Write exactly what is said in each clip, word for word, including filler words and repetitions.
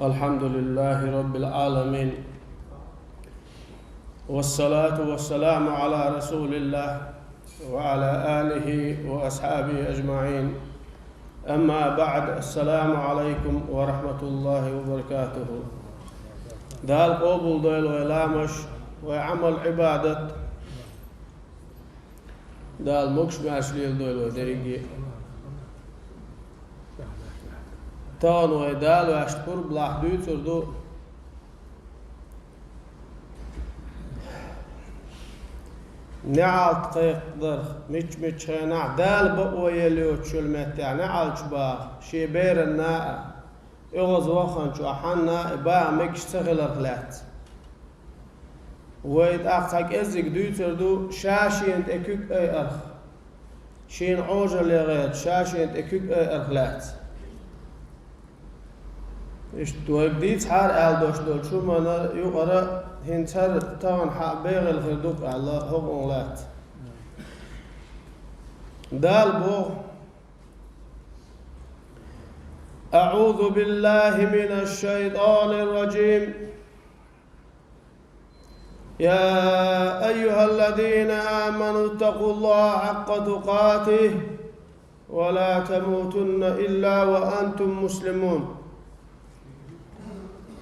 الحمد لله رب العالمين، والصلاة والسلام على رسول الله وعلى آله وأصحابه أجمعين. أما بعد، السلام عليكم ورحمة الله وبركاته. Дала къобалдойла вай ламазаш, вай Ӏамал-Ӏибадат. Дала могуш-маьрша леладойла вай дерриге. Тахана вай Дала ваьшта пурба лахь дуьйцур ду неӀалт кхайкхарх, мичча-мичча хенахь Дала бакъо елла йоцуш йолу меттехь неӀалташ баха, шен беранна а, оьгӀазваханчохь хьанна а баха мегаш ца хиларх лаьцна. Вай тӀаккха цхьа кӀеззиг дуьйцур ду ша шена тӀе куьг айарх, шена Ӏожалле гӀерташ, ша шена тӀе куьг айарх лаьцна. Иштта вайга дийцахьара аьлла дош долчу хӀуманна юкъара хӀинца хӀара тахана хьан бегӀийла хир ду-кх аьлла, хӀокхунах лаьцна. Дала боху: أعوذ بالله من الشيطان الرجيم. يا أيها الذين آمنوا اتقوا الله حق تقاته ولا تموتن إلا وأنتم مسلمون.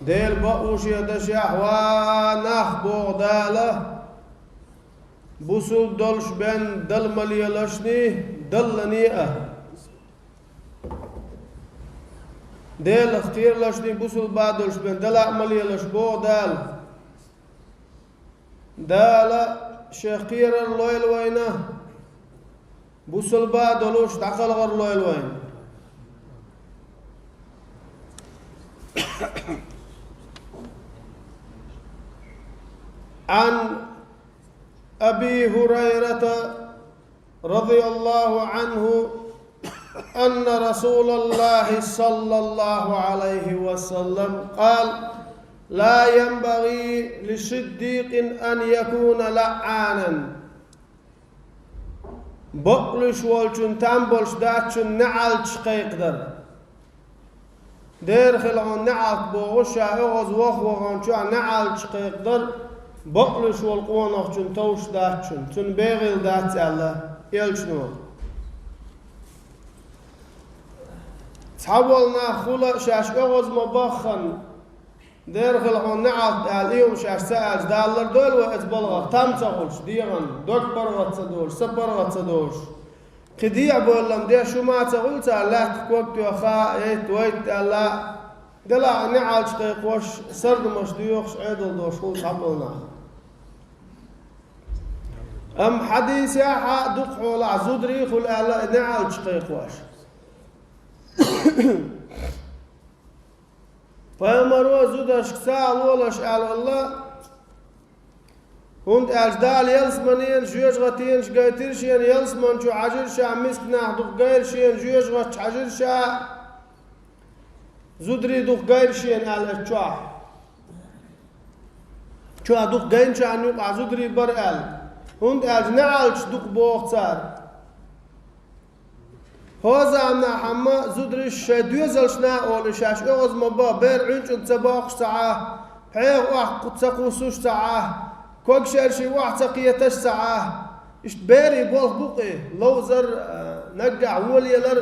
Делан бакъонаш дашехь, ва нах, боху Дала, бусулба долуш бен дала ма лелашний, далланий а. Делах кхералашний бусулба долуш бен дала а ма лелаш, боху Дала. Дала Шех кхерар лойла вайна, бусулба долуш дӀакхалхар лойла вайна. عن أبي هريرة رضي الله عنه أن رسول الله صلى الله عليه وسلم قال: لا ينبغي لصديق أن يكون لعانا. Бакълуьйш волчун, там болуш дацчун неӀалташ кхайкхадар. Дера хила хьуна неӀалт бохуш, ша оьгӀаз ваха ваханчохь неӀалташ кхайкхадар, бакълуьйш волу къонахчун товш дацчун, цунна бегӀийла дац аьлла, элчано. Цхьаволу нах хуьлу шаьш оьгӀаз ма баххана, дера хила хьуна неӀалт аьлла, и хӀума шаьш ца аьлча, Дала лардойла вай оцу балхах, там ца хуьлуш, дегӀан, дог паргӀат ца долуш, са паргӀат ца долуш. Кхин дехьа боллам деш хӀума ца хуьлу цара, лаьттах ког тоьхна, эйтта-вайтта аьлла, делахь а неӀалташ кхайкхош, сардамаш доьхуш, Ӏедал долуш хуьлу цхьаболу нах. Амма хьадисехь а дукха хьолахь зударий хуьлу аьлла неӀалташ кхайкхош. Пайхамаро зударшка сагӀа лолаш аьлла, хӀунда аьлча Дала ялсаманенаш, жоьжахатенаш гайтира шена, ялсамани чу хьажира ша, миска нах дукха гайра шена, жоьжахати чу хьажира ша, зударий дукха гайра шена аьлла оцу чохь. Чохь дукха гайначарна юкъахь зударий бара аьлла. ХӀунда аьлча неӀалташ дукха боху цара. ХӀокху заманахь амма зударий шайн доьзалшна а олий, шаьш оьгӀаз ма баха, бер Ӏуьнчунна ца боккхуш ца Ӏа, пхьегӀа охьа ца кхуссуш ца Ӏа, ког шерший охьа ца кхеташ ца Ӏа. Иштта берийн болх бу-кх и, ловзар а, наггахь вон лелар а.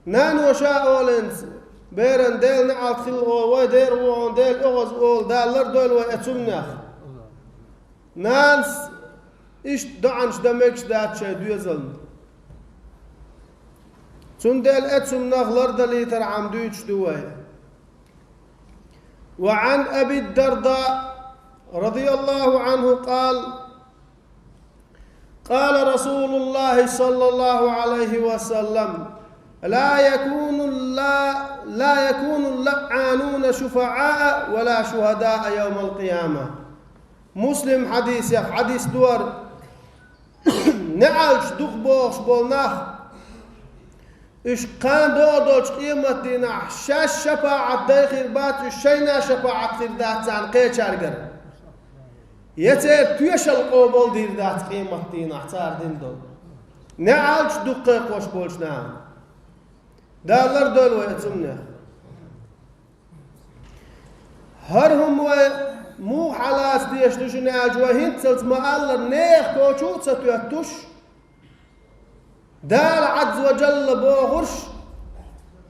Нано ша а олуьйту, беран Делан неӀалт хилла олу, вай дера ву хьуна, Дела оьгӀаз олу, Дала лардойла вай оцу хӀуманех. Нанас иштта доӀанаш дан мегаш дац шайн доьзална. Цундела оцу хӀуманах лардалийтархьама дуьйцуш ду вай. وعن أبي الدرداء رضي الله عنه قال: قال رسول الله صلى الله عليه وسلم: لا يكون الل-، لا يكون اللعانون شفعاء ولا شهداء يوم القيامة. Муслим хьадисех хьадис ду хӀара. НеӀалташ дукха бохуш болу нах, уьш кхана догӀу долчу къематдийнахь шаьш шапаӀат дай хир бац, уьш шайна шапаӀат хир дац царна кхечаьргара. Я церан тоьшалла къобал дийр дац къематдийнахь цара дина долу. НеӀалташ дукха кхайкхош болчу нахана. Дала лардойла вай оцу хӀуманех. ХӀара хӀума вай муха хьалаца дезаш ду шуна аьлча, вай хӀинццалц ма-аллара, нехан коча а ца тоьттуш, Дала Ӏазза ва Джалла бохурш,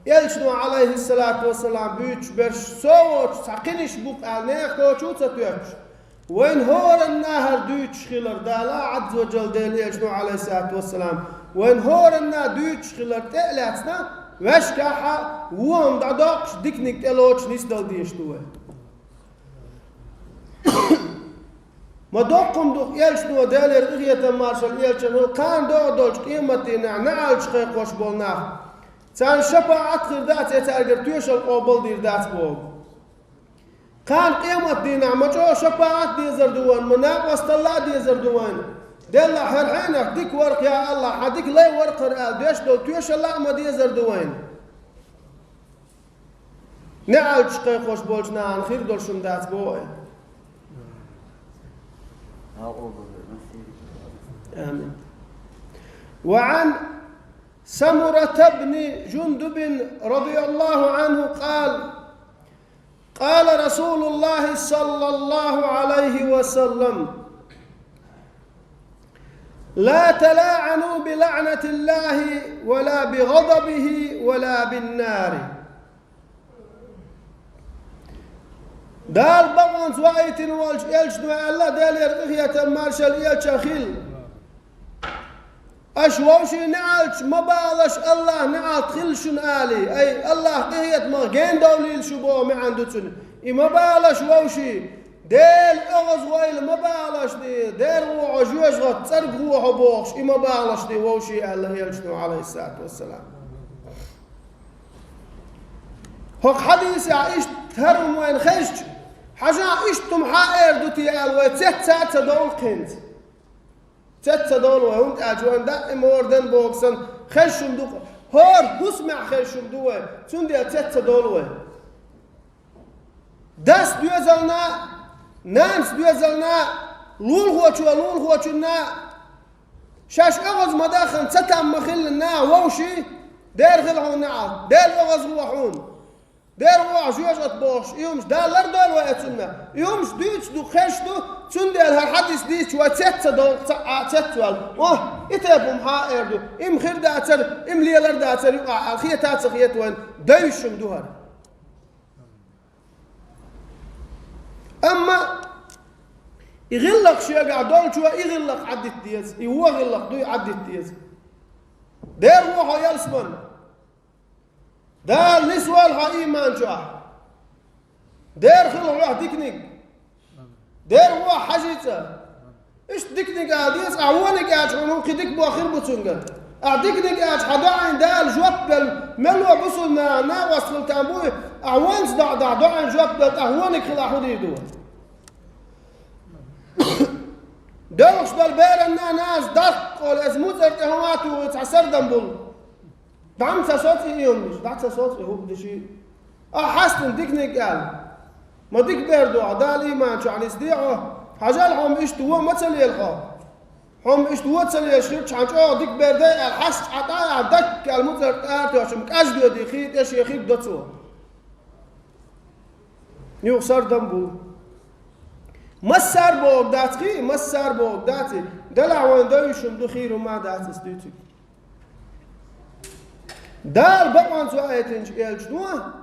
Элчано, Ӏалайхиссалату вассалам, буьйцуш берш со воцуш цхьа кхиниш бу-кх аьлла, нехан коча а ца тоьттуш, вайна хӀоранна хӀара дуьйцуш хилар Дала Ӏазза ва Джалла, Делан Элчано, Ӏалайхиссалату вассалам, вайна хӀоранна дуьйцуш хилар тӀе а лаьцна, ваьшкахьа вон хӀума дӀадоккхуш, диканиг тӀелоцуш нисдала дезаш ду вай. Ма доккха хӀума ду-кх Элчано, Делера къинхетам, маршалла Элчанна хуьлда, кхана догӀу долчу къематдийнахь неӀалт кхайкхош болу нах. Царна шапаӀат хир дац, я цаьргара тоьшалла къобалдийр дац боху. Кхана къематдийнахь ма чӀогӀа шапаӀат дезар ду вайна, ма накъосталла а дезар ду вайна. Деллахь, хӀара хьенех дика вара-кх, я АллахӀ, хьан дика лай вара-кх хӀара аьлла, деш долу тоьшалла а ма дезар ду вайна. НеӀалт кхайкхош болчу нахана хир долуш хӀума дац боху. Амин. وعن سمرة بن جندب رضي الله عنه قال: قال رسول الله صلى الله عليه وسلم: لا تلاعنوا بلعنة الله ولا بغضبه ولا بالنار. Дала бакъонца ваийтина волчу Элчано аьлла, Делера къинхетам, маршалла Элчанна хуьлда: аша вовшийн неӀалташ ма балаш, АллахӀа неӀалт хила шуна алий, ай, АллахӀа къинхетамах гена довлийла шу боху маьӀна ду цуьнан. И ма балаш вовшийн, Делан оьгӀазвахар ма балаш, дера вон хьо жоьжахати, цӀарга вон хьо бохуш, и ма балаш вовшийн аьлла Элчано, Ӏалайхиссалату вассалам. ХӀокху хьадисехь иштта хӀара хӀума вайна хезча, хьажахь, иштта хӀума хьан эр ду те аьлла, вай цец а ца довла-кх хӀинца. Цец а ца довла вай, хӀунда аьлча вайна даима хӀора дан боху санна, хезаш хӀума ду-кх, хӀора хӀусамехь хезаш хӀума ду вай, цундела цец а ца довла вай. Дас доьзална а, нанас доьзална а, лулахочо лулахочунна а, шаьш оьгӀаз ма даххана, цатам ма хиллина а вовшийн, дера хила хьуна неӀалт, Делан оьгӀазвахар хьуна, дера вон хьо жоьжахати бохуш, и хӀумаш Дала лардойла вай оцунна. И хӀумаш дуьйцуш ду, хезаш ду, цундела хӀара хьадис дийцича вай цец а ца довла, цхьа а цец а ваьлла. О, и тайпа хӀума хьан эр ду, и-м хир дацара, и-м лелар дацара юкъахь аьлла, хета а ца хета вайна, девзаш хӀума ду хӀара. Амма и гӀиллакх шегахь долчо и гӀиллакх Ӏаддита деза, и вон гӀиллакх дуй Ӏаддита деза. Дера вон хьо ялсаманна. Дала нисвойла хьо ийман чохь. Дера хила хьох диканиг. Дера вон хьажий цӀа. Иштта диканиг ала деза, ахь вониг аьлча хьуна кхин дика боху хир бу цуьнгара. Ахь диканиг аьлча хьан доӀанна Дала жоп делла, мел бусулба нахана накъост хила там буй, ахь вонца доӀа дахь доӀанна жоп делла, ахь вониг хила ахь хӀун дийр ду? Доьлхуш долу беранна а нанас даккха олу, иза муцӀар тӀе хӀума а тухий цхьа сардам буьллу. ДӀа ма ца соцу и хӀуманаш, дӀа ца соцу и хӀуъа деши. Ахьа хьастина диканиг аьлла. Ма дика бер ду хьо, Дала ийман чохь нисде хьо. Хьажал хьо-м иштта вон ма ца лела хьо. Хьо-м иштта вон ца лелаш хилча, хьан чӀогӀа дика бер дай аьлла, хьаста Ӏа тӀе а даккха аьлла, муцӀар тӀе а тоьхча-м, кӀаж доьдий, хи тӀе шен хиг до цо. Юха сардам бу. Массар а бохург дац хи, массар а бохург дац и. Делахь вайн девзаш хӀума ду, хийра хӀума а дац аса дуьйцург. Дала бакъонца ваийтинчу элчано,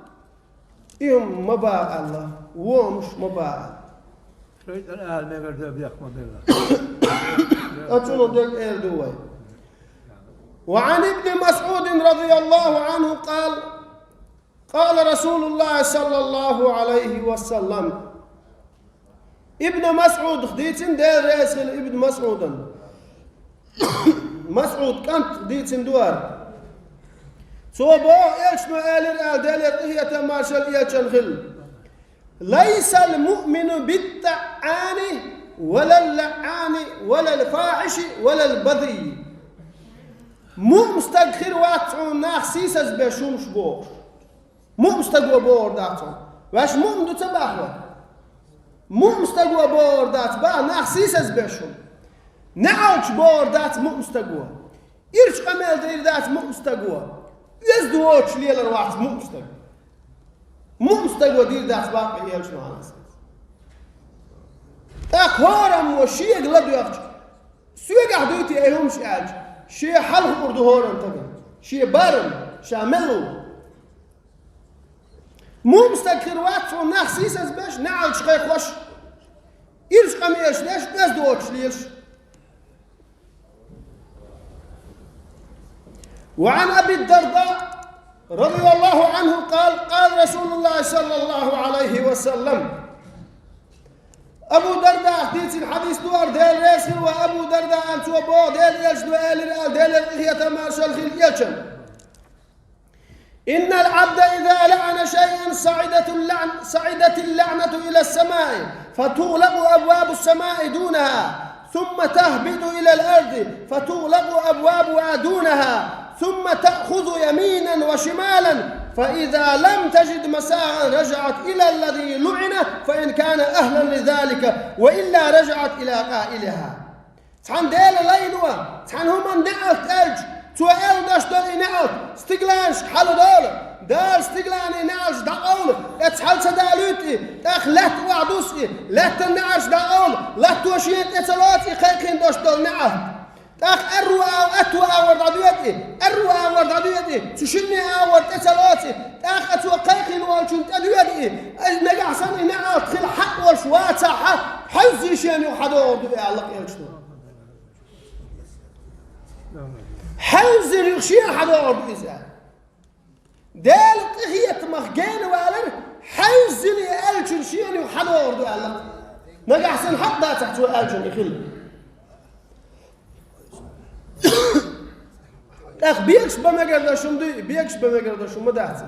и хӀума ма бала аьлла, вон хӀумаш ма бала аьлла. Шайтан ала мегар дан бехк ма белла. Оцунах дерг эр ду вай. وعن ابن مسعود رضي الله عنه قال: قال رسول الله صلى الله عليه وسلم. Ибн МасӀудах дийцина, Дела реза хила Ибн МасӀудан. МасӀуд кӀантах дийцина ду хӀара. Цо боху, элчано элира аьлла, Делера къинхетам, маршалла элчанна хила: ليس المؤمن بالطعان ولا اللعان ولا الفاحش ولا البذيء. Муъмин стаг хир вац хьуна нах сийсаз беш хӀумаш бохуш. Муъмин стаго бохур дац хьуна. Ваьш муъмин ду ца боху вай? Муъмин стаго бохур дац боху нах сийсаз беш хӀума. НеӀалташ бохур дац муъмин стаго. Ирча къамел дийр дац муъмин стаго. Оьзда воцуш лелар вац муъмин стаг. Муъмин стаго дийр дац бакъ элчано хьаласса. ТӀаккха хӀораммо шега ладоьгӀча, соьгахь дуй те и хӀумаш аьлча, шен хьалха хуур ду хӀоранна стагана, шен барам, ша мел ву. Муъмин стаг хир вац хьуна нах сийсаз беш, неӀалташ кхайкхош, ирча къамелаш деш, оьзда воцуш лелаш. وعن أبي الدرداء رضي الله عنه قال: قال رسول الله صلى الله عليه وسلم. Абу Дардаъ дийцина хьадис ду хӀара, Дела реза хила ван Абу Дардаъна, цо боху, Делан элчано элира аьлла, Делера къинхетам, маршалла хуьлда элчанна. إن العبد إذا لعن شيئا صعدت اللعن-، صعدت اللعنة إلى السماء، فتغلق أبواب السماء دونها، ثم تهبط إلى الأرض، فتغلق أبوابها دونها، ثم تأخذ يمينا وشمالا، فإذا لم تجد مساغا رجعت إلى الذي لعن، فإن كان أهلا لذلك، وإلا رجعت إلى قائلها. Цхьана Делан лайно, цхьана хӀуманна неӀалт аьлча, цо аьлла дош долу и неӀалт стигланашка хьаладолу, Дала стигланийн неӀалт дӀакъовла, оцу хьала ца далуьйту и, тӀаккха лаьтта охьадуссу и, лаьттан неӀалт дӀакъовла, латто шена тӀе ца лоцу и кхайкхийна дош долу неӀалт. ТӀаккха аьрру агӀор, аьтту агӀор дӀадоьду и, аьрру агӀор дӀадоьду и, цу шинне агӀор тӀе ца лоцу и, тӀаккха цо кхайкхийна волчунна тӀедоьду и, ай, нагахь санна и неӀалт хила хьакъ волуш вацахь, хьаьвззина шена юха хьадогӀур ду и аьлла элчано. Хьаьвззина юха шена хьадогӀур ду иза аьлла. Делан къинхетамах гена валар, хьаьвззина и аьллачунна шена юха хьадогӀур ду аьлла. Нагахь санна хьакъ дацахь цо аьллачунна и хила. ТӀаккха бегаш бан мегар долуш хӀума дуй, бегаш бан мегар долуш хӀума дац.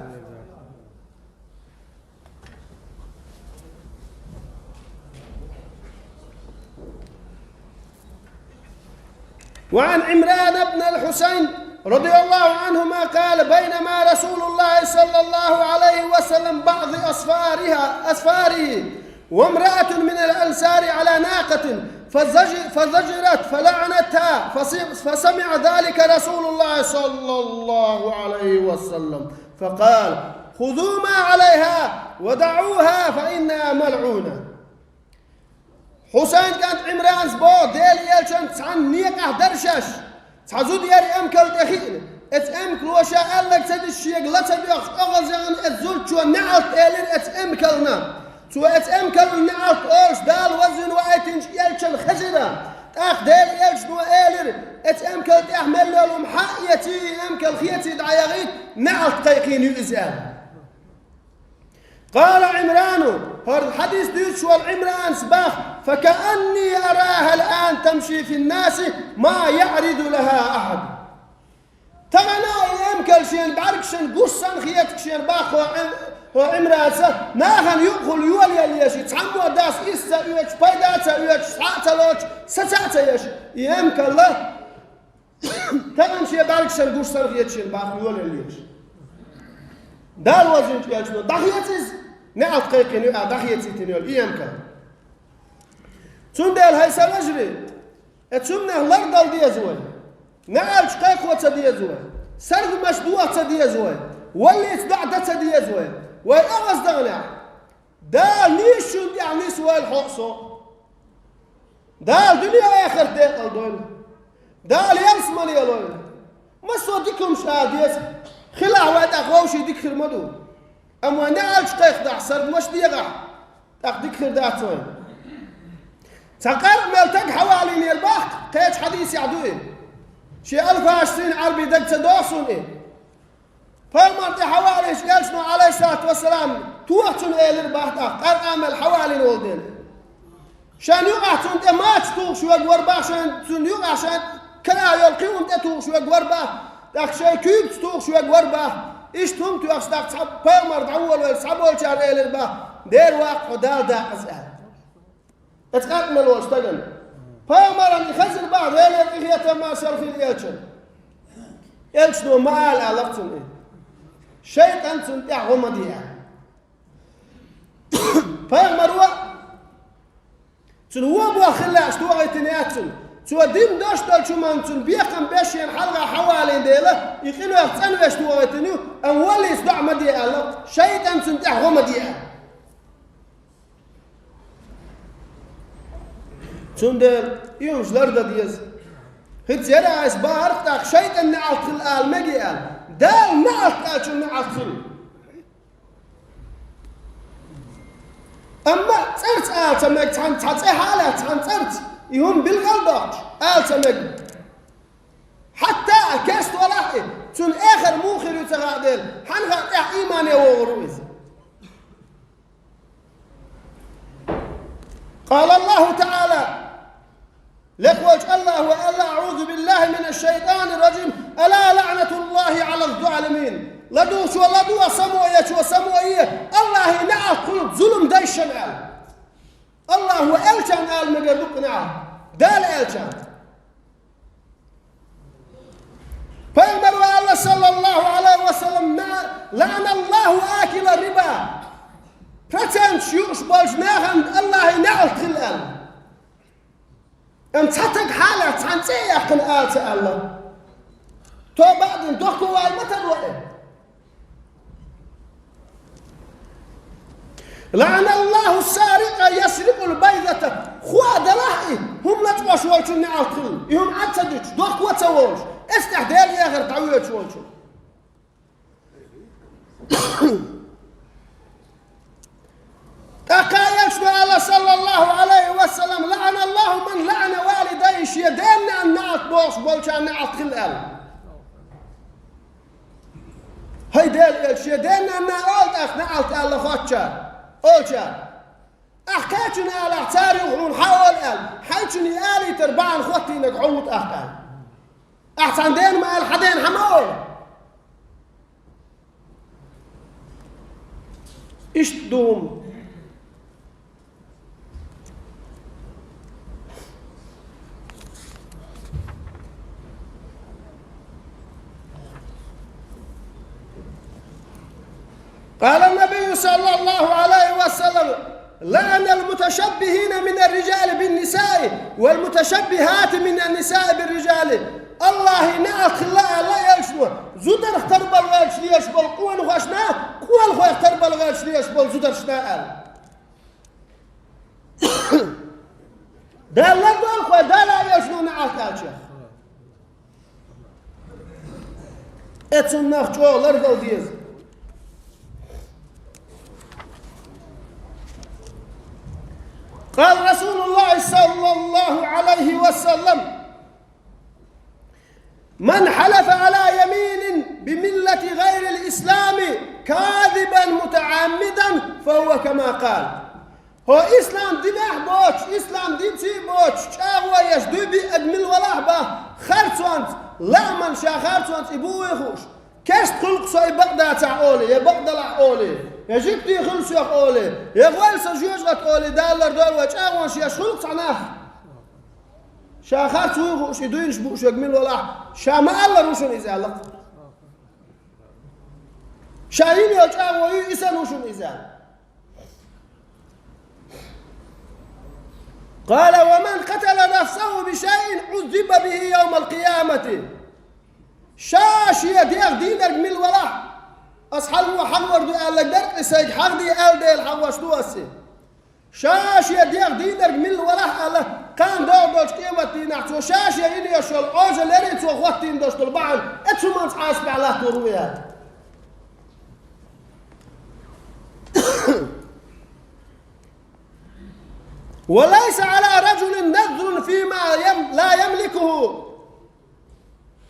وعن عمران بن الحصين رضي الله عنهما قال: بينما رسول الله صلى الله عليه وسلم بعض أسفارها، أسفاره، وامرأة من الأنصار على ناقة، فزج-، فزجرت فلعنتها، فس-، فسمع ذلك رسول الله صلى الله عليه وسلم، فقال: خذوا ما عليها ودعوها فإنها ملعونة. Хьусайн кӀант Ӏимрана боху, Делан элчанца цхьана некъахь дара шаьш. Цхьа зуда яра эмкал тӀе хиъна. Эцу эмкало ша аьлларг ца деш, шега ла ца доьгӀуш, оьгӀазъяхна эцу зудчо неӀалт элира эцу эмкална. Цо эцу эмкална неӀалт олуш, Дала вазвина ваийтинчу элчанна хезира. ТӀаккха Делан элчано элира: «Эцу эмкал тӀехь мел йолу хӀума хьа а эций, и эмкал хеций дӀаяхийта, неӀалт кхайкхийна ю иза», – аьлла. قال عمران, хӀара хьадис дуьйцуш волу Ӏимранас боху: فكأني أراها الآن تمشي في الناس ما يعرض لها أحد. Тахана и эмкал шена бӀаьргашна гуш санна хеташ шена боху хӀо Ӏим-, хӀо Ӏимранас, нахана юкъахула йолаелла еш, и цхьаммо дас исс ца оьцуш, пайда ца оьцуш, схьа а ца лоцуш, саца а ца еш, и эмкал. Тахана шен бӀаьргашна гуш санна хеташ шена боху йолаелла еш. Дала вазвинчу элчано: «ДӀахеца иза, неӀалт кхайкхийна ю», – аьлла, дӀахецийтина йолу и эмкал. Цундела, хӀай сан вежарий, э, цуннах лардала деза вай. НеӀалташ кхайкхо ца деза вай. Саргамаш доха ца деза вай. Валлица доӀа дан ца деза вай. Вай оьгӀаздаханехь, Дала нийсачунна тӀехь нисвойла хьо а, со а. Дала дуьне а, эхарт декъал дойла. Дала ялсамане лойла. Массо а дика хӀумаш ала деза. Хилахь вай тӀаккха вовшийн дика хир ма ду. Амма вай неӀалташ кхайкхадахь, саргамаш дехахь, тӀаккха дика хир дац вайна. Цхьа къаркъа мел стаг хьавалийнера боху, кхечу хьадисехь ду и. Шен алфашца Ӏарбий дага ца догӀу суна и. Пайхамар тӀе хьавалийча, элчано, Ӏалайхиссалату вассалам, тоха цунна элира боху тӀаккха, къаркъа мел хьавалийна волу дела. Шен юкъахь цунна тӀе мача тухуш верг вара боху, шен, цунна юкъахь шен карахь йолу кхин хӀума тӀе тухуш верг вара боху, тӀаккха шен куьйгаца тухуш верг вара боху. Иштта хӀума тоьхча, тӀаккха цхьа пайхамар дӀаволавелла, цхьаболчара элира боху: «Дера ваккха, хьо Дала дакъаза», – аьлла. Эцу къаркъа мел волчу стагана. Пайхамаран и хезира боху, Делера къинхетам, маршалла хуьлда элчанна. Элчано ма ала аьлла цунна и. ШайтӀан цунна тӀехь гӀо ма де аьлла. Пайхамаро цунна вон боху хила лаьаш тохийтина яц цунна. Цо дина дош долчу хӀуманна цунна бекхам беш шена хьалха хьавалийна дела, и къинойх цӀанвеш тохийтина ю, Валис доӀа ма де аьлла, шайтӀан цунна тӀехь гӀо ма де аьлла. Цундела и хӀумаш лардан деза. ХӀинца яра айса бахарх тӀаккха шайтӀан неӀалт хила ала мега аьлла. Дала неӀалт аьллачун неӀалт хила. Амма цӀарца ала ца мега, цхьан, цхьа цӀе хьалаьцна, цхьан цӀарца, и хӀума билгал доккхуш, ала ца мега. Хьатта а керста валахь а, цунна эхар муха хир ю ца хаьа дела, хьанна хаьа тӀехь иймане вогӀур ву иза. قال الله تعالى, лекха волчу АллахӀа: «ألا أعوذ بالله من الشيطان الرجيم، ألا لعنة الله على الظالمين». ЛадугӀучо ладугӀа, само ечо само е, АллахӀан неӀалт хуьлда зулам дайшна аьлла. АллахӀа аьллачарна ала мегар ду-кх неӀалт, Дала аьллачарна. Пайхамара аьлла, саллаллахӀу Ӏалайхи ва саллам: «لعن الله آكل الربا». Проценташ юуш болчу нахана АллахӀан неӀалт хила аьлла. Амма цхьа стаг хьалаьцна, цхьана цӀе а яьккхина ала ца аьлла. Тоба а дина, дохко вала ма тарло и. «لعن الله السارق يسرق البيضة». Хо а далахь и, хӀума лачкъош волчун неӀалт хила. И хӀума Ӏад ца дуьтуш, дохко а ца волуш, эццахь Делан эхарта дӀавоьдуш волчун. ТӀаккха элчано аьлла, саллаллахӀу Ӏалайхи ва саллам: «لعن الله من لعن والديه», шен ден-ненан неӀалт бохуш болчарна неӀалт хила аьлла. ХӀай Делан элча, шен ден-ненна ола тӀаккха неӀалт аьлла хоттачара, олучара. Ахь кхечунна алахь, цара юха хьуна хьан ола аьлла, хьайчунна и алийтар бахьана хоттийнарг хьо ву тӀаккха аьлла. Ахь цхьана дена ма аьлла, хьан дена хьан ма ола. Иштта ду хӀума. قال النبي صلى الله عليه وسلم: «لعن المتشبهين من الرجال بالنساء والمتشبهات من النساء بالرجال». АллахӀан неӀалт хила аьлла элчано зударх тарбала гӀерташ лелаш болу къонахошна, къонахойх тарбала гӀерташ лелаш болу зударшна аьлла. Дала лардойла вай Дала а, элчано а неӀалт аьллачех. Э, цунах чӀогӀа лардала деза. قال رسول الله صلى الله عليه وسلم: «من حلف على يمين بملة غير الإسلام كاذبا متعمدا فهو كما قال». ХӀо ислам динехь боцуш, ислам динца а боцуш, чӀагӀо еш дуй биъаг мила валахь бах, харцонца, лааман ша харцонца и бу вуй хууш, керста хуьлу-кх со и бакъдацахь олий, я бакъдалахь олий, я жуьгтий хуьлу соьх олий, я гӀойла сан жоьжахат олий, Дала лардойла вай, чӀагӀонаш еш хуьлу-кх цхьа нах. Ша харц вуй хууш, и дуйнаш бууш верг мила валахь, ша ма-аллара ву шуна иза аьлла-кх. Ша йина йолу чӀагӀо ю, и санна ву шуна иза аьлла. قال: «ومن قتل نفسه بشيء عذب به يوم القيامة». Ша шен дегӀ дийнарг мила валахь, аса хьалхо хьахор ду аьлларг дара-кх и сайга, хьахде аьлла дела хьахош ду аса. Ша шен дегӀ дийнарг мила валахь аьлла, кхана догӀу долчу къематдийнахь цо ша шен йина йолу Ӏожаллера цо хӀоттийна долуш долу бахьана, оцу хӀуманца Ӏазапехь латтор ву аьлла. «وليس على رجل نذر فيما يم-، لا يملكه».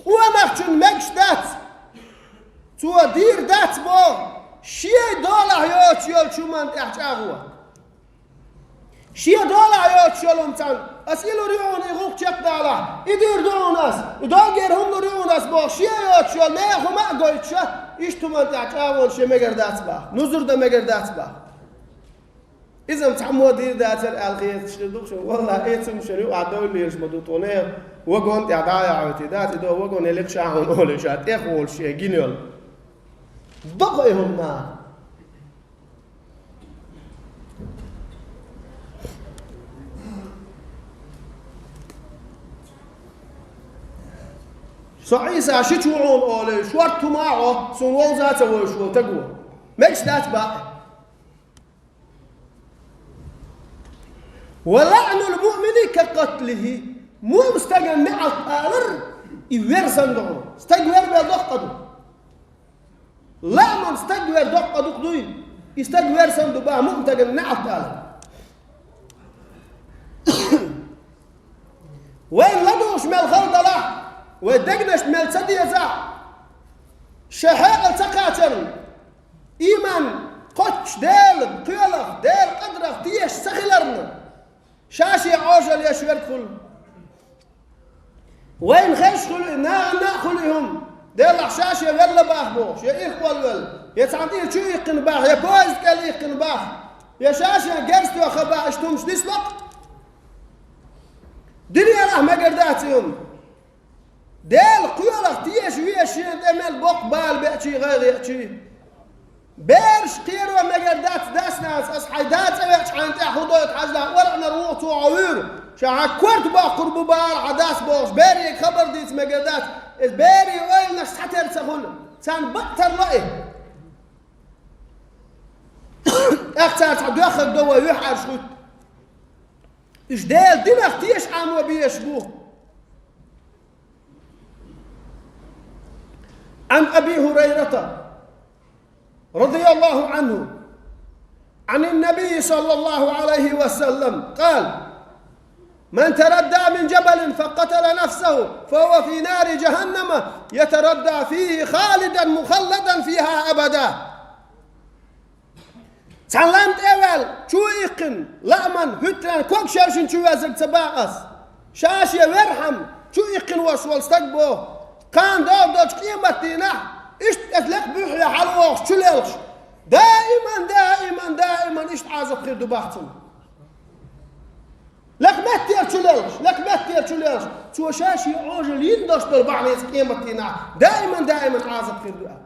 Къонахчун мегаш дац, цо дийр дац боху, шен долахь йоцуш йолчу хӀуманна тӀехь чӀагӀо. Шен долахь йоцуш йолу хӀума цхьаьна, аса и лур ю хьуна, и гӀуллакх чекхдалахь, и дийр ду хьуна аса, и доггера хӀума лур ю хьуна аса боху, шен йоцуш йолу нехан хӀума а гойтуш, иштта хӀуманна тӀехь чӀагӀонаш ян мегар дац боху, нузур дан мегар дац боху. Иза-м цхьаммо дийр дацара аьлла хеташ хир ду-кх шуна. Валлахь, эцамашна юкъахь довллераш ма ду тхуна, вагон тӀехь дӀа а яхьуьйтий дац, и до вагон елира ша хьуна олий ша, тӀехволуш шен гина йолу. Доккха и хӀума наха. Цо Ӏийса шича ву хьуна олий, шортта хӀума а Ӏо, суна вовза а ца вовзаш волу стаг ву. Мегаш дац бакъ. «Ва лаънул муъмини ка къатлихи». Муъмин стагана неӀалт алар, и вер санна ду хьуна. Стаг вер мел доккха ду. Лааман стаг вер доккха дукха дуй, и стаг вер санна ду бах муъмин стагана неӀалт алар. Вайн ладугӀуш мел хала далахь, вай дегнашна мел ца дезахь, шайн хьекъал ца кхачарна, ийман кхоччуш Делан кхелах, Делан къадарах тешаш ца хиларна, ша-шен Ӏожалла еш верг хуьлу. Вайна хезаш хуьлу и, нахана а хуьлу и хӀума. Делахь ша-шен велла бах бохуш, я ирхъолла велла, я цхьана тӀера чу иккхина бах, я поезд кӀел иккхина бах, я ша-шен герз тоьхна бах, иштта хӀумаш нислакх. Динехь мегар дац и хӀума. Делан кхелах теша веза шена тӀе мел боккха бала беачий, гӀайгӀа еачий. Бераш кхеро мегар дац дас-нанас, аса хьайн да цӀа веача хьайна тӀехь хӀун дойту хьажа, ворхӀанара ву цо хьо вуьйр, ша хьан корта боккхур бу бахара хьан дас бохуш, берега хабар дийца мегар дац, иза берийн ойланаш схьатера ца хуьлу, царна бакъ тарло и. ТӀаккха цара цхьа доьхнарг до вай юьхьӀаьржа хӀуьтту. Уьш Делан динах теша Ӏамо безаш бу. عن أبي هريرة رضي الله عنه عن النبي صلى الله عليه وسلم قال: من تردى من جبل فقتل نفسه فهو في نار جهنم يتردى فيه خالدا مخلدا فيها أبدا. Цхьана лам тӀе а ваьлла, чу а иккхина, лааман, хӀуьттаран ког шершина чу везарг ца боху ас. Ша-шен верхьама чу иккхина волуш волу стаг боху, кхана догӀу долчу къематдийнахь, иштта эца лекха буьххье хьалавогӀуш чу лелхаш, даиман, даиман, даиман иштта Ӏазап хир ду бах цунна. Лекха меттера чу лелхаш, лекха меттера чу лелхаш, цо ша-шен Ӏожалла йина долуш долу бахьанца къематдийнахь, даиман, даиман Ӏазап хир ду аьлла.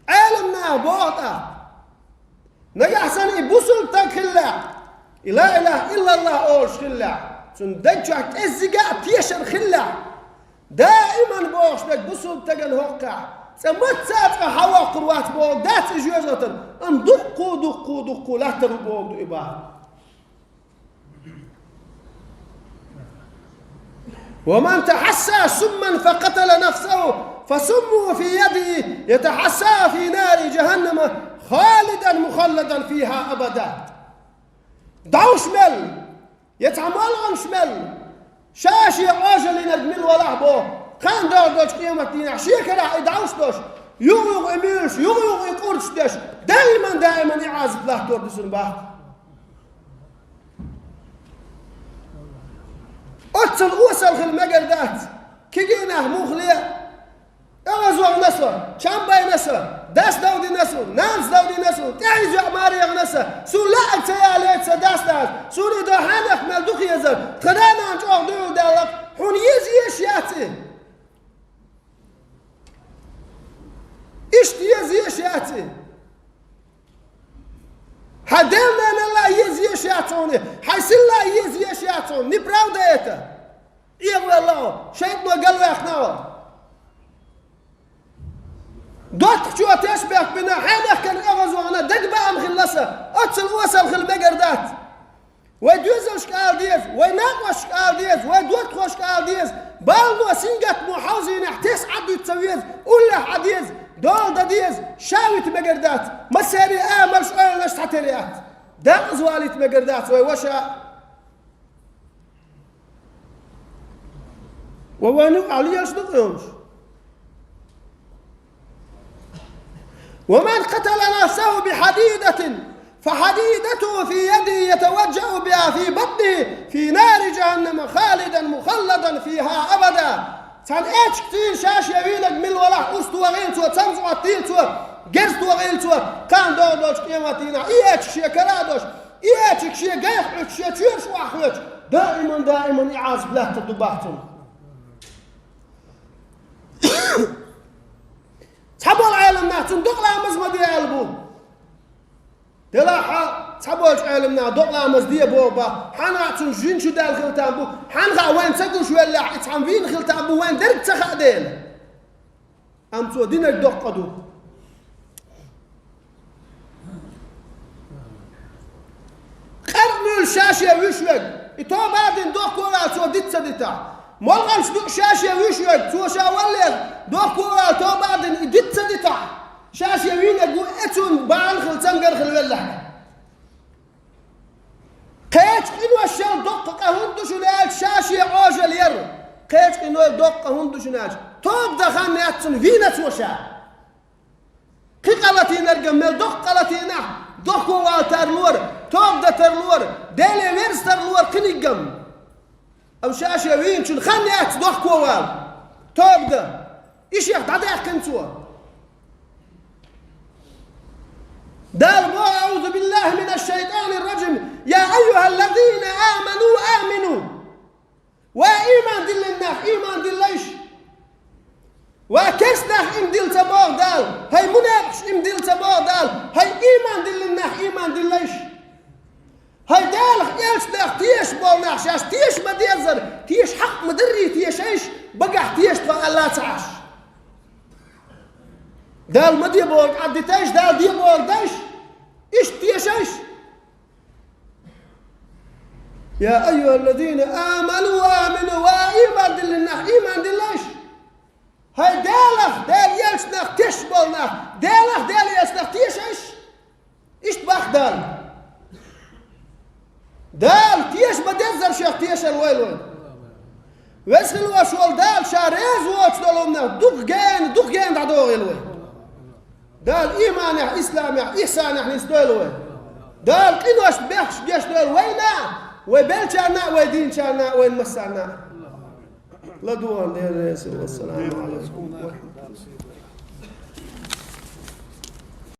Ӏеламнаха боху тӀаккха. Нагахь санна и бусулба стаг хиллехь, и ла илаха иллаллах олуш хиллехь, цуьнан даг чохь кӀеззига а тешар хиллехь, даиман бохуш дерг бусулба стагана хӀоккхехь, цкъа мацца а цкъа хьавоккхур вац боху дац и жоьжахатана, амма дуккху, дуккху, дуккху латтар ву боху ду и бахьана. ومن تحسى سما فقتل نفسه فسمه في يده يتحسى في نار جهنم خالدا مخلدا فيها أبدا. ДӀовш мел, я цхьа молханаш мел, ша-шен Ӏожаллинарг мила валахь боху, кхана догӀу долчу къематдийнахь шен карахь и дӀовш долуш, юха-юха и муьйлуш, юха-юха и къурдаш деш, даиман-даиман и Ӏазап латтор ду цунна бах. Оццул осал хила мегар дац. Кегий нах муха ле а, оьгӀазвахана со, чам байна со, дас довдина со, нанас довдина со, тӀаьхьа иза йоӀ маре яхана со, суна лаьа ца ялийта сан дас-нанас, суна и до хьенех мел дукха езар, тхан да-нана чӀогӀа дуьйла даьлла, хьуна еза еш яц и. Иштта еза еш яц и. Хьан дел-нанал а еза еш яц хьуна, хьайн сил а еза еш яц хьуна. Неправда это. ЭгӀавелла хьо, шайтӀано галваьккхина хьо. ДоттагӀчо тешнабехк бина, хьенехкан оьгӀазвахана, дага баам хилла сан, оццул осал хила мегар дац. Вай доьзалшка ала деза, вай накъосташка ала деза, вай доттагӀошка ала деза, балано, сингаттамо хьовзийнехь тесна Ӏадуьту ца веза, уллехь Ӏа деза, дола дан деза, ша вита мегар дац, массеран а марш ойланаш схьатера яц, декъаза валийта мегар дац вай ваша. Ва вайна юкъахь лелаш ду къонаш. ومن قتل نفسه بحديدة فحديدته في يده يتوجأ بها في بطنه في نار جهنم خالدا مخلدا فيها أبدا. Цхьана эчиг цийна ша-шен вийнарг мила валахь, урс тохийла цо, цамза Ӏоттийла цо, герз тохийла цо, кхана догӀу долчу къематдийнахь и эчиг шен кара а долуш, и эчиг шен гайх Ӏуьттуш, шен чоьраш охьахоьцуш, даиман-даиман и Ӏазап лаьттар ду бах цунна. Цхьаболу Ӏеламнах цунна докъа ламаз ма де аьлла бу. Делахь а цхьаболчу Ӏеламнаха докъа ламаз де боху бах, хьанна а цунна жин чу даьлла хила там бу, хьанна хаьа вайна ца гуш веллехь, и цхьамма вийна хила там бу, вайна дерг ца хаьа дела. Амма цо динарг доккха ду. Къаркъа муьйлуш ша-шен вуьйш верг, и тоба а дина дохко а вала цо диц ца дитахь. Молханча дуъ ша-шен вуьйш верг, цо ша валлалц дохко а вала тоба а дина и диц ца дитахь. Ша-шен вийнарг ву, э, цунна бахьана хила, цамгар хила веллехь. Кхечу къиношел доккха къа хӀунда ду шуна аьлча, ша-шен Ӏожалла яр. Кхечу къинойла доккха къа хӀунда ду шуна аьлча, тоба дан хан яц цунна, вийна цо ша. Кхин къа латийнарг а мел доккха къа латийнехь, дохко а вала тарлора, тоба дан тарлора, Деле верза тарлора кхиниггам. Амма ша-шен вийначунна хан яц дохко а вала, тоба дан. И шех дӀадаьккхина цо. Дала боху: أعوذ بالله من الشيطان الرجيم. يا أيها الذين آمنوا آمنوا. Ва ийман диллина нах, ийман диллайша. Ва керста нах, ийман дилла ца боху Дала. ХӀай мунепакъаш, ийман дилла ца боху Дала. ХӀай ийман диллина нах, ийман диллайша. ХӀай Делах, элчанах тешаш болу нах, шаьш теша ма-деззара, теша хьакъ ма-дарра тешайша, багахь теша тхо аьлла ца Ӏаш. Дала ма де бохург Ӏадитайша, Дала де бохург дайша, иштта тешайша. يا أيها الذين آمنوا آمنوا, ва ийман диллина нах, ийман диллайша. ХӀай Делах, Делан элчанах тешаш болу нах, Делах, Делан элчанах тешайша. Иштта боху Дала. Дала теша ма-деззара шех тешар вай лой. Веза хила волуш волу Дала Ша реза воцуш долу хӀуманах дукха гена, дукха гена дӀадохийла вай. Дала ийманехь, исламехь, ихсанехь нисдойла вай. Дала къиношна бехкаш гечдойла вайна а, вай беллачарна а, вай дийначарна а, вайна массарна а. ЛадугӀан Дела реза. Вассаламу Ӏалайкум ва рахьматуллахӀ.